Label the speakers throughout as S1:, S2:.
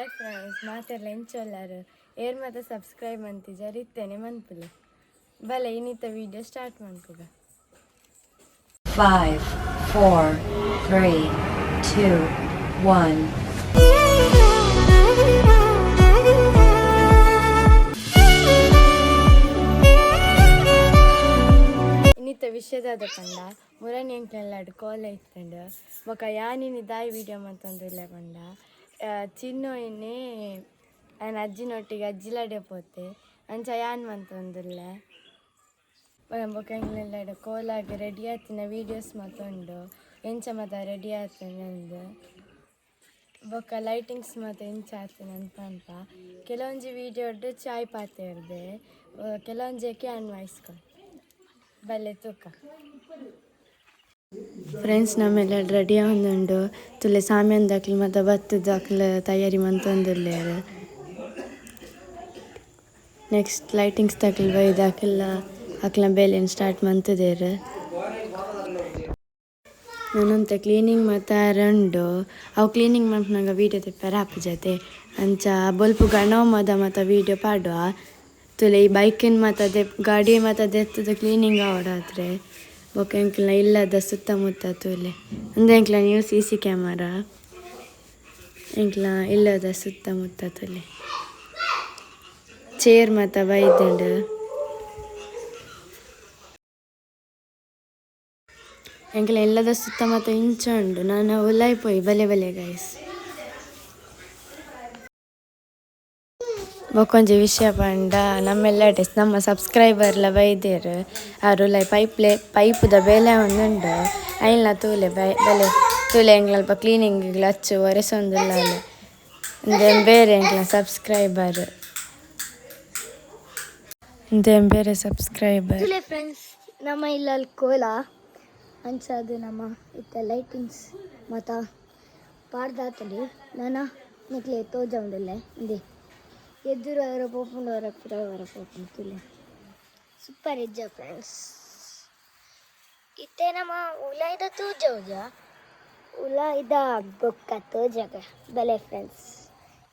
S1: Hi friends, ಮಾತೆರ್ಲ ಎಂಚೊಲ್ಲಾರು ಏರ್ ಮಾತ ಸಬ್ಸ್ಕ್ರೈಬ್ ಮಂತಿಜಾರ್ ಇತ್ತೇನೆ ಮನ್ಪುಲೆ ಬಲೆ ಇನ್ನಿತ ವಿಡಿಯೋ ಸ್ಟಾರ್ಟ್ ಮನ್ಪುಗ.
S2: 5, 4, 3, 2, 1.
S1: ಇನ್ನಿತ ವಿಷಯದಾದ ಪಂಡ ಮುರನಿ ಎಂಕ್ಲೆಲ್ಲಾಡು ಕೋಲ ಇತ್ತಂಡು ಬೊಕ ಯಾನಿನಿ ದಾಯಿ ವಿಡಿಯೋ ಮಂತೊಂದುಲ್ಲೆ ಪಂಡ ಚಿನ್ನು ಇನ್ನಿ ಆಯನ ಅಜ್ಜಿನೊಟ್ಟಿಗೆ ಅಜ್ಜಿಲಾಡೆ ಪೋತೆ ಅಂಚ ಯಾನ್ ಮಂತೊಂದುಲ್ಲೆ ಬೊಕ ಎಂಕ್ಲೆಲ್ಲಾಡು ಕೋಲಾಗ್ ರೆಡಿ ಆತಿನ ವೀಡಿಯೋಸ್ ಮತ್ತುಂಡು ಎಂಚ ಮಾತ ರೆಡಿ ಆತಿನಂದು ಬೊಕ ಲೈಟಿಂಗ್ಸ್ ಮಾತ ಎಂಚ ಆತಿನ ಪನ್ಪ ಕೆಲವೊಂಜಿ ವೀಡಿಯೋಡ್ ಚಾಯ್ ಪಾತೆರ್ದೆ ಕೆಲವೊಂಜಿ ಅನ್ವಯಿಸ್ಕೊಂಡು ಬಲ್ಲೆ ತೂಕ. ಫ್ರೆಂಡ್ಸ್, ನಮ್ಮೆಲ್ಲ ರೆಡಿ ಆವೊಂದುಂಡು ತುಲೆ ಸಾಮ್ಯಾನ್ ದಾಕ್ಲ್ ಮಾತ ಬತ್ತುದು ಅಕ್ಲ್ ತಯಾರಿ ಮಂತೊಂದುಲ್ಲೆರ್. ನೆಕ್ಸ್ಟ್ ಲೈಟಿಂಗ್ಸ್ ದಕ್ಲ್ ಬೈದ್ ಅಕಲ್ನ ಅಕ್ಲ್ನ ಬೇಲೆನ್ ಸ್ಟಾರ್ಟ್ ಮಂತುದೆರ್. ನನೊಂತೆ ಕ್ಲೀನಿಂಗ್ ಮಾತ ಆರೆ ಉಂಡು. ಅವು ಕ್ಲೀನಿಂಗ್ ಮನ್ಪುನಗ ವೀಡಿಯೋ ದೆಪ್ಪರೆ ಆಪುಜತೆ ಅಂಚ ಬೊಲ್ಪು ಗಣೋಮದ ಮಾತ ವೀಡಿಯೋ ಪಾಡುವ. ತುಲೆ ಈ ಬೈಕಿನ್ ಮಾತ ಗಾಡಿ ಮಾತ ದೆತ್ತುದು ಕ್ಲೀನಿಂಗ್ ಆವಡಾತ್ರೆ. ಬೊಕ ಎಂಕ್ಲ್ನ ಇಲ್ಲದ ಸುತ್ತಮುತ್ತ ತೂಲೆ ಉಂದು ಎಂಕ್ಲ ನ್ಯೂ ಸಿ ಸಿ ಕ್ಯಾಮರಾ. ಎಂಕ್ಲ ಇಲ್ಲದ ಸುತ್ತಮುತ್ತ ತೂಲೆ ಚೇರ್ ಮಾತ ಬೈದುಂಡು. ಎಂಕ್ಲ ಇಲ್ಲದ ಸುತ್ತಮುತ್ತ ಇಂಚ ಉಂಡು. ನನ ಉಲಾಯಿ ಪೋಯಿ ಬಲೆ ಬಲೆ ಗೈಸ್. ಬೊಕೊಂಜಿ ವಿಷಯ ಪಂಡ ನಮ್ಮೆಲ್ಲ ನಮ್ಮ ಸಬ್ಸ್ಕ್ರೈಬರ್ಲ ಬೈದೆರ್ ಆರ್ ಉಲಾಯಿ ಪೈಪ್ಲೆ ಪೈಪುದ ಬೇಲೆ ಆವೊಂದುಂಡು. ಐನ್ಲ ತೂಲೆ ಬಲೆ ತೂಲೆ ಎಂಕ್ಲಲ್ಪ ಕ್ಲೀನಿಂಗ್ ಅಚ್ಚು ಒರೆಸೊಂದುಲ್ಲಾಲ್. ಉಂದೆನ್ ಬೇರೆ ಎಂಕ್ಲ ಸಬ್ಸ್ಕ್ರೈಬರ್, ಉಂದೆನ್ ಬೇರೆ ಸಬ್ಸ್ಕ್ರೈಬರ್.
S3: ತುಲೆ ಫ್ರೆಂಡ್ಸ್, ನಮ್ಮ ಇಲ್ಲಲ್ಲಿ ಕೋಲ ಅಂಚಾದ್ ನಮ್ಮ ಇತ್ತೆ ಲೈಟಿಂಗ್ಸ್ ಮಾತ ಪಾಡ್ದಾತುಂಡು. ನನ ನಿಕ್ಲೆ ತೋಜೊಂದುಲ್ಲೆ. ಇಂದೆ ಎದುರು ವರ ಪೋಪುಂಡು, ವರ ಪಿರ ವರ ಪೋಪುಂಡು. ತುಲೆ ಸೂಪರ್ ಇಜ್ಜ ಫ್ರೆಂಡ್ಸ್? ಇತ್ತೆ ನಮ್ಮ ಉಲಾಯ್ದ ತೋಜವುಜ, ಉಲಾಯ್ದ ಬೊಕ್ಕ ತೋಜಗ. ಬಲೆ ಫ್ರೆಂಡ್ಸ್,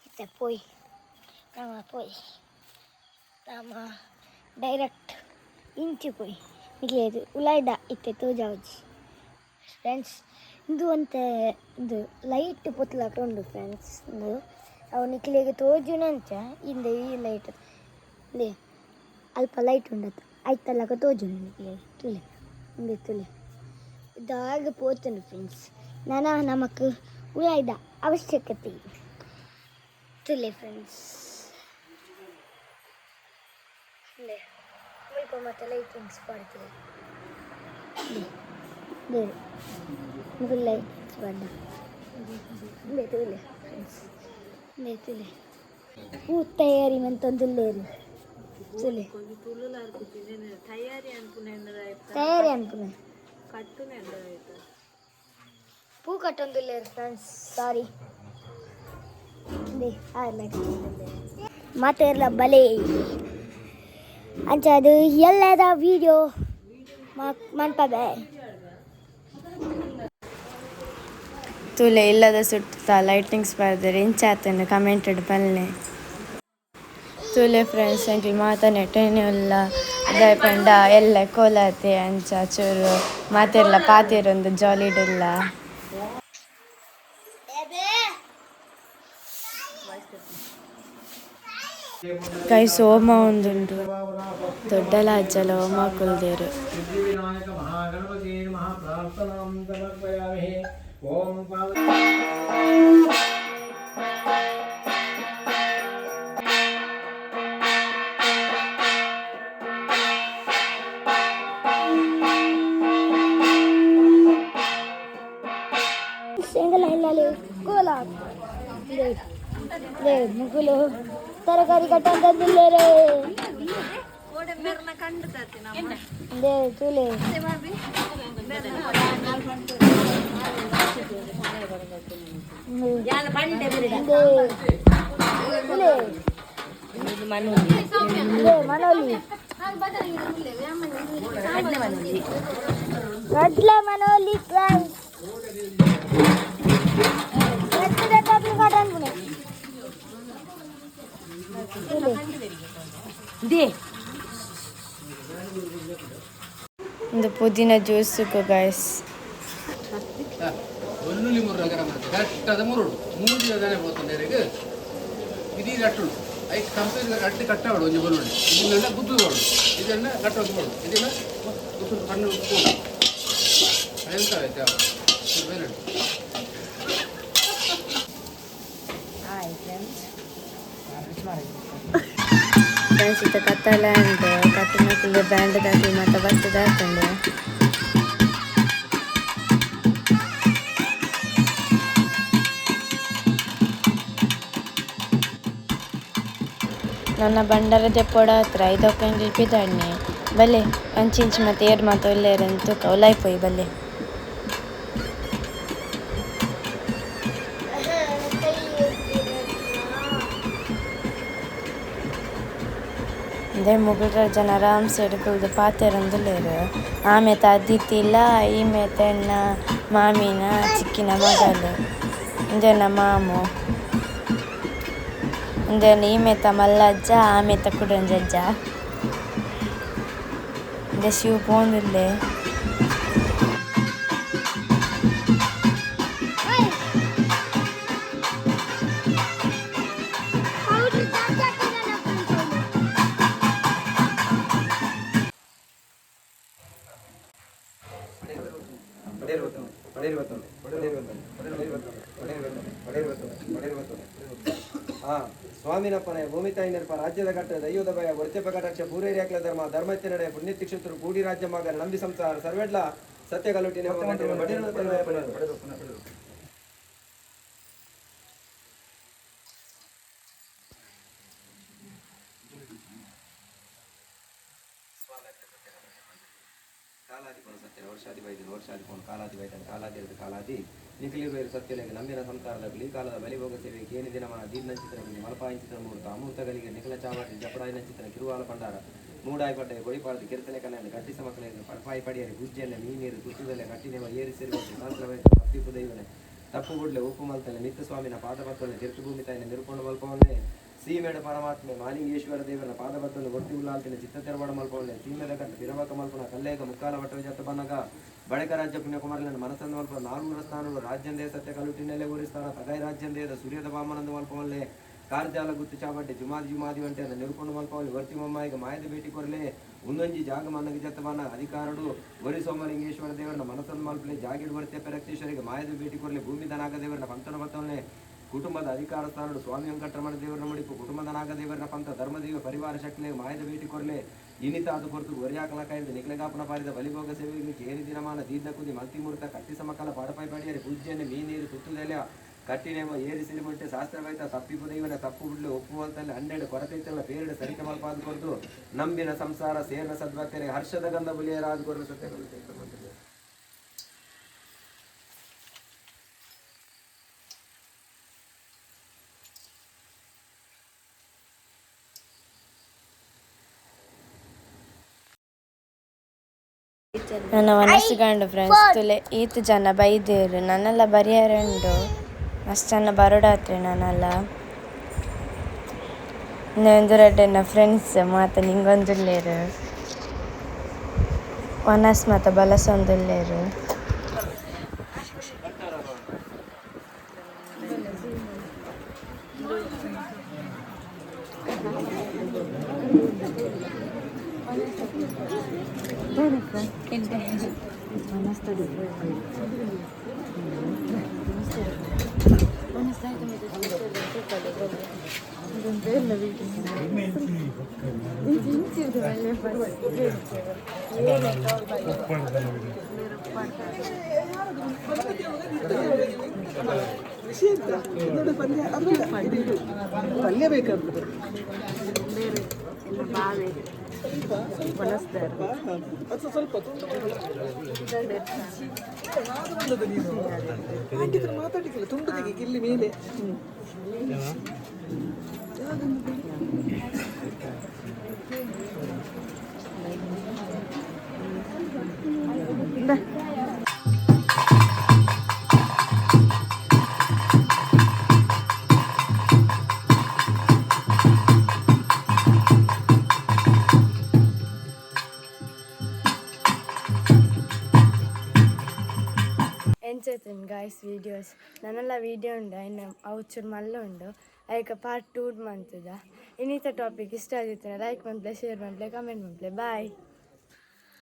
S3: ಇತ್ತೆ ಪೋಯಿ ನಮ್ಮ, ಪೋಯಿ ನಮ್ಮ ಡೈರೆಕ್ಟ್ ಇಂಚಿ ಪೋಯಿ. ನಿಕ್ಲೆ ಉಲಾಯ್ದ ಇತ್ತೆ ತೋಜಾವುಜಿ ಫ್ರೆಂಡ್ಸ್. ಇಂದು ಒಂತೆ ಇಂದು ಲೈಟ್ ಪೊತ್ಲಾಟ ಉಂಡು ಫ್ರೆಂಡ್ಸ್. ಇಂದು ಅವು ನಿಕ್ಲೆಗ್ ತೋಜುನಂಚ ಇಂದೆ ಈ ಲೈಟ್ ಇಂದೆ ಅಲ್ಪ ಲೈಟ್ ಉಂಡತ್ತ, ಐತಲಕ ತೋಜುಂಡು ನಿಕ್ಲೆಗ್. ತೂಲೆ, ಇಂದೆ ತೂಲೆ, ದಾಗ ಪೋತುಂಡು ಫ್ರೆಂಡ್ಸ್. ನನ ನಮಕ್ ಉಲಾಯ್ದ ಅವಶ್ಯಕತೆ. ತೂಲೆ ಫ್ರೆಂಡ್ಸ್, ಇಂದೆ ಮುಲ್ಪ ಮಾತ ಲೈಟಿಂಗ್ಸ್ ಪಾಡ್ದೆರ್. ಇಂದೆ ಮುಕುಲು ಲೈಟಿಂಗ್ಸ್ ಪಾಡ್ದ. ಇಂದೆ ತೂಲೆ ಫ್ರೆಂಡ್ಸ್, ಇಂದೆ ತೂಲೆ, ಪೂ ತಯಾರಿ ಮಂತೊಂದುಲ್ಲೆರ್. ತೂಲೆ, ತಯಾರಿ ಅನ್ಪುನೆ ಪೂ ಕಟ್ಟೊಂದುಲ್ಲೆರ್ ಫ್ರೆಂಡ್ಸ್. ಸಾರಿ, ಇಂದೆ ಆರ್ ಮಾತೆರ್ಲ ಬಲೆ. ಅಂಚ ಅದು ಎಲ್ಲದ ವಿಡಿಯೋ ಮನ್ಪಬೆ.
S1: ತೂಲೆ ಇಲ್ಲದ ಸುತ್ತ ಲೈಟಿಂಗ್ಸ್ ಪಾಡ್ದೆರ್. ಇಂಚ ಆತುಂಡು ಕಮೆಂಟೆಡ್ ಪನ್ಲೆ. ತೂಲೆ ಫ್ರೆಂಡ್ಸ್, ಎಂಕ್ಲು ಮಾತ ನೆಟೆನೆ ಉಲ್ಲ. ದಾಯೆ ಪಂಡ ಎಲ್ಲೆ ಕೋಲಾತೆ, ಅಂಚ ಚೂರು ಮಾತೆರ್ಲ ಪಾತೆರೊಂದು ಜಾಲಿಡ್ ಉಲ್ಲ. ಗೈಸ್, ಹೋಮ ಒಂದುಂಡು. ದೊಡ್ಡಲ ಅಜ್ಜಲ ಹೋಮ ಕುಲ್ದೆರ್.
S4: ಸಿದ್ಧಿವಿನಾಯಕ ಮಹಾಗಣಪತಿ ನಮಃ. ಪ್ರಾರ್ಥನಾಂ ಸಮರ್ಪಯಾಮಿ. ಓಂ ಪಾದ
S3: ಎಂಕಲ್ನ ಇಲ್ಲಲ್ಲಿ ಕೋಲ. ಮುಗುಲು ತರಕಾರಿ ಕಟ್ಟೊಂದುಲ್ಲೆರ್. ಇಂದೆ ತೂಲೆ. ತೂಲೆ, ಮನೋಲಿ ಕಡ್ಲೆ ಮನೋಲಿ ಫ್ರೆಂಡ್ಸ್.
S1: ಒಂದು ಪುದೀನ ಜ್ಯೂಸ್ ಗೈಸ್.
S5: ಒಲ್ಲುಲಿ ಮುರ್ರ ಗರಂ ಕರೆಕ್ಟ್ ಅದ ಮುರುಡು ಮೂಜಿ ಅದನೆ ಪೋತಂಡೇರಿಗೆ ಇಡೀ ರಟ್ಟುಡು ಐಕ್ ಕಂಪೇರ್ ಅಡ್ಡು ಕಟ್ಟಾವಡು ಒಂಜಿ ಬೊಲ್ಲುಂಡು ಇದನ್ನೆಲ್ಲ ಗುದ್ದು ತೋಡು ಇದನ್ನ ಕಟ್ಟೋದು ಬೋಡು ಇದನ್ನ ಗುದ್ದು ಕಣ್ಣು ಹೋಡು ಎಂತ ಆಯ್ತಾ ಬೇರೆ.
S1: ಫ್ರೆಂಡ್ಸ್, ಇತ್ತ ಕತ್ತಲ ಉಂಟು. ಕಟ್ಟಿನ ಬ್ಯಾಂಡ್ ದಾಕಿ ಮತ್ತೆ ಬರ್ತದ ಹಾಕೊಂಡು. ನನ್ನ ಬಂಡಾರ ದೆಪ್ಪೊಡ ಹತ್ರ ಐದೊಕ್ಕಂಗಿಲ್ ಪಿದಾಡ್ನೆ ಬಲ್ಲೆ ಅಂಚಿಂಚಿ ಮತ್ತೆ ಏರ್ ಮಾತು ಒಲ್ಲೇರಂತ ತೂಕ ಬಲ್ಲೆ. ಅದೇ ಮುಗುಳ್ರ ಜನ ಆರಾಮ್ಸೆ ಕುಲ್ದು ಪಾತೆರೊಂದುಲ್ಲೆರ್. ಆಮೇತ ಅದಿತಿಲ ಈಮೇತ ಎನ್ನ ಮಾಮಿನ ಚಿಕ್ಕಿನ ಮಗಲ್. ಉಂದೆನ್ನ ಮಾಮು. ಉಂದೆನ್ ಈಮೇತ ಮಲ್ಲಜ್ಜ ಆಮೇತ ಕುಡೊಂಜಜ್ಜ. ಉಂದೆ ಶಿವ ಪೋವೊಂದುಲ್ಲೆ.
S4: ಸ್ವಾಮಿನಪ್ಪನೆ ಭೂಮಿ ತಾಯಿ ನೆನಪ ರಾಜ್ಯದ ಘಟ್ಟ ದೈವದ ಭಯ ಒರ್ಚೆಪ ಕಟಾಕ್ಷ ಪೂರೇರಿ ಧರ್ಮ ಧರ್ಮಕ್ಕೆ ನಡೆ ಪುಣ್ಯತಿಕ್ಷೇತ್ರ ಕೂಡಿ ರಾಜ್ಯ ಮಗ ನಂಬಿ ಸಂಸಾರ ಸರ್ವೆಡ್ಲ ಸತ್ಯ ಕಲ್ಲುಟ್ಟಿನ. ಕಾಲಾದಿ ಸತ್ಯ ವರ್ಷಾದಿ ವೈದ್ಯನ ವರ್ಷಾದಿ ಪೋನು ಕಾಲಾದಿ ವೈದ್ಯನ ಕಾಲಾದಿ ಇರುದು ಕಾಲಾದಿ ನಿಖಿಲಿ ಸತ್ಯಲೇಖ ನಂಬಿನ ಸಂಸಾರದ ಕಾಲದ ಬಲಿಭೋಗ ಸೇವೆ ಕೇನಿ ದಿನಮಾನ ದೀರ್ಣಚಿತ್ರ ಮಲಪಾಯಿಂಚಿತ್ರ ಮೂರ್ತ ಅಮೂರ್ತಗಳಿಗೆ ನಿಖಲ ಚಾವಾಟಿ ಜಪಡಾಯಿ ನಂಚಿತ್ರ ಕಿರುವಾಲ ಪಂಡಾರ ಮೂಡಾಯಿ ಪಡ್ಡೆ ಕೊಡಿಪಾಡ್ದು ಕೆರೆತಲೆ ಕಣ್ಣಲ್ಲಿ ಕಟ್ಟಿಸ ಮಕ್ಕಳಿಗೆ ಪಡ್ಪಾಯಿ ಪಡಿಯರಿ ಗುಜ್ಜೆಲ್ಲ ಮೀನೀರು ತುತ್ತುದಲೆ ಕಟ್ಟಿನೆವ ಏರಿ ಸೇರುವಂತೆ ಶಾಸ್ತ್ರವೈದ್ಯ ತಪ್ಪಿಪು ದೈವನೆ ತಪ್ಪು ಬುಡ್ಲೆ ಉಪ್ಪು ಮಲ್ತಲೆ ಮಿತ್ತ ಸ್ವಾಮಿನ ಪಾದಪತ್ರನೆ ತಿರುತು ತಾಯಿನ ನಿರುಕೊಂಡು ಮಲ್ಪವನ್ನೇ ಸೀಮೆಡ ಪರಮಾತ್ಮೆ ಮಾಲಿಂಗೇಶ್ವರ ದೇವರ ಪಾದಪತ್ರನ ಒಟ್ಟಿ ಉಲ್ಲಾಲ್ತಿನ ಚಿತ್ತ ತೆರವಾಡ ಮಲ್ಪವನ್ನೇ ಸೀಮೆದ ಕಟ್ಟು ಬಿರವಕ ಮಲ್ಪನ ಕಲ್ಲೇಗ ಮುಕ್ಕಾಲ ವಟ್ಟವ ಜತ ಬನ್ನಗ ಬಡಕ ರಾಜ್ಯ ಪುಣ್ಯಕುಮಾರನ ಮನಸ್ಸನ್ನು ಮಲ್ಪ ನಾಲ್ವೂರ ಸ್ಥಾನಗಳು ರಾಜ್ಯಂದೇ ಸತ್ಯ ಕಲ್ಲುಟ್ಟಿನಲ್ಲೇ ಊರಿ ಸ್ಥಾನ ತಗಾಯಿ ರಾಜ್ಯಂದೇದ ಸೂರ್ಯದ ಬಾಮನಂದ ಮಲ್ಪವನ್ನೇ ಕಾರ್ಜಾಲ ಗುತ್ತು ಚಾಬಡ್ಡೆ ಜುಮಾದಿ ಜುಮಾದಿ వంటి నిరుకొండ మల్పవాలి వర్తి మమ్మాయికి మాయద భేಟಿ ಕೊರಲೆ ಉಂದೊಂಜಿ ಜಾಗ ಮನ್ನಗ ಜತ್ತಬಾನ ಅಧಿಕಾರಡು ವರಿ ಸೋಮಲಿಂಗೇಶ್ವರ ದೇವರನ ಮನಸ್ಸನ್ನು ಮಲ್ಪಲೆ ಜಾಗಿಡ್ ವರ್ತೆ ಪರಕ್ತೇಶ್ವರಿಗೆ ಮಾಯದ ಭೇಟಿ ಕೊರಲೆ ಭೂಮಿ ದನಾಗ ದೇವರನ ಪಂತನ ಬತ್ತವನ್ನೇ ಕುಟುಂಬದ ಅಧಿಕಾರ ಸ್ಥಾನಡು ಸ್ವಾಮಿ ವೆಂಕಟರಮಣ ದೇವರನ ಮುಡಿಪು ಕುಟುಂಬದ ನಾಗದೇವರನ ಪಂಥ ಧರ್ಮದೇವ ಪರಿವಾರ ಶಕ್ತಿ ಮಾಯದ ಭೇಟಿ ಕೊರಲೆ ಇನಿತ ಅದು ಕೊರತು ಗೊರಿಯಾಕಲ ಕಾಯ್ದ ನಿಕ್ಲೆಗಾಪನ ಪಾರಿದ ಬಲಿಭೋಗ ಸೇವೆಗೆ ಕೇರಿ ದಿನಮಾನ ದೀರ್ಘ ಕುದಿ ಮಲ್ತಿ ಮೂರ್ತ ಕಟ್ಟಿ ಸಮಕಾಲ ಪಾಡಪಾಯಿ ಪಾಡಿಯರಿ ಪೂಜ್ಯನೆ ಮೀನೀರು ತುತ್ತುದೆಲೆ ಕಟ್ಟಿನೇಮ ಏರಿ ಸಿರಿಮುಟ್ಟೆ ಶಾಸ್ತ್ರವೈತ ತಪ್ಪಿಪು ದೈವನ ತಪ್ಪು ಬಿಡ್ಲು ಒಪ್ಪುವಂತಲ್ಲಿ ಹನ್ನೆರಡು ಕೊರತೆ ಇತ್ತಲ್ಲ ಪೇರಡು ಸರಿಕೆ ಮಲ್ಪಾದ ಕೊರತು ನಂಬಿನ ಸಂಸಾರ ಸೇರ್ನ ಸದ್ಭಕ್ತರೆ ಹರ್ಷದ ಗಂಧ ಬುಲಿಯರಾದ ಕೊರಲು ಸತ್ಯಗಳು.
S1: ನನ್ನ ಮನಸ್ಸುಗಂಡು ಫ್ರೆಂಡ್ಸ್ ತುಲೆ ಈತ್ ಜನ ಬೈದೇರು ನನ್ನೆಲ್ಲ ಬರಿಯರುಂಡು ಮಸ್ತ್ ಜನ ಬರೋಡಾತ್ರೆ ನಾನೆಲ್ಲ ಎನ್ನ ಫ್ರೆಂಡ್ಸ್ ಮಾತ ನಿಂಗೊಂದುಲ್ಲೇರು ವನಸ್ ಮಾತ ಬಲಸೊಂದುಲ್ಲೇರು.
S6: ಪಲ್ಯ ಬೇಕಾಗ್ತದೆ. ಅದು ಸ್ವಲ್ಪ ತುಂಡು ಬಂದದ್ದು ನೀನು ಹಾಗಿದ್ರೆ ಮಾತಾಡ್ಲಿಕ್ಕಿಲ್ಲ. ತುಂಡು ತೆಗಿ ಇಲ್ಲಿ ಮೇಲೆ.
S1: ಎಂಚ ಗಾಯ್ಸ್ ವೀಡಿಯೋಸ್? ನನಲ ವೀಡಿಯೋ ಉಂಡು, ಐನ ಅವು ಚೂರು ಮಲ್ಲ ಉಂಡು, ಐಕ ಪಾರ್ಟ್ ಟೂ ಮಂತುದ. ಇನ್ನಿತ ಟಾಪಿಕ್ ಇಷ್ಟ ಆದಿತ್ತು ಲೈಕ್ ಮನ್ಪುಲೆ, ಶೇರ್ ಮನ್ಪುಲೆ, ಕಮೆಂಟ್ ಮನ್ಪುಲೆ. ಬಾಯ್.